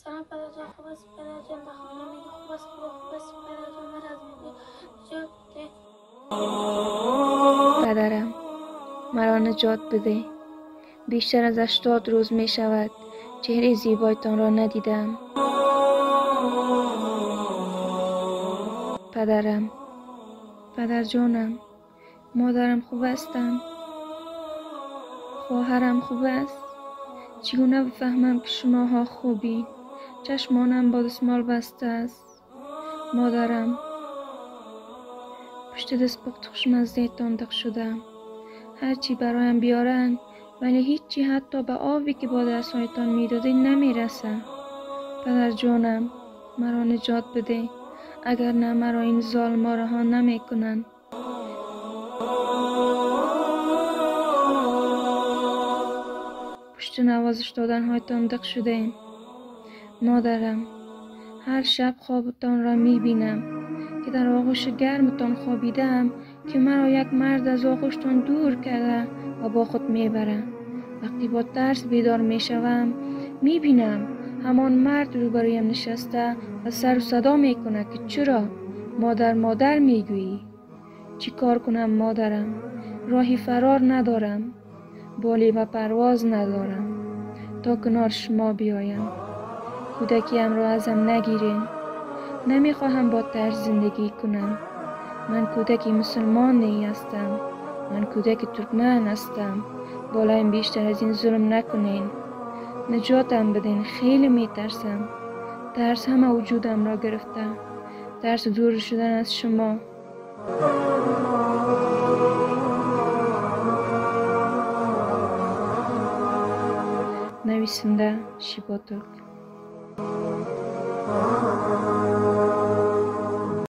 سلام پدر جان، خوب است پدر جان؟ در خانه میگی خوب است؟ خوب است پدر جان، مرا از نجات ده. پدرم مرا نجات بده. بیشتر از 80 روز می شود چهره زیبایتان را ندیدم. پدرم، پدر جانم، مادرم خوب هستم؟ خواهرم خوب است؟ چگونه بفهمم که شماها خوبی؟ چشمانم با دستمال بسته است. مادرم، پشت دستپخت خوشمزه‌تان دق شدم. هرچی برایم بیارن ولی هیچی حتی به آبی که با دستهایتان میدادید نمیرسه. پدر جانم مرا نجات بده، اگر نه مرا این ظالما رها نمیکنن. پشت نوازش دادنهایتان دق شده. مادرم، هر شب خوابتان را میبینم که در آغوش گرمتان خوابیدم که مرا یک مرد از آغوشتان دور کرده و با خود میبره. وقتی با ترس بیدار میشوم میبینم همان مرد روبرویم نشسته و سر و صدا میکنه که چرا مادر مادر میگویی؟ چی کار کنم مادرم؟ راهی فرار ندارم، بالی و پرواز ندارم تا کنار شما بیایم. کودکیم را ازم نگیرین. نمیخواهم با ترس زندگی کنم. من کودکی مسلمان هستم. من کودک ترکمن هستم. بالایم بیشتر از این ظلم نکنین. نجاتم بدین، خیلی میترسم. ترس همه وجودم را گرفته. ترس دور شدن از شما. نویسنده شیبا ترک.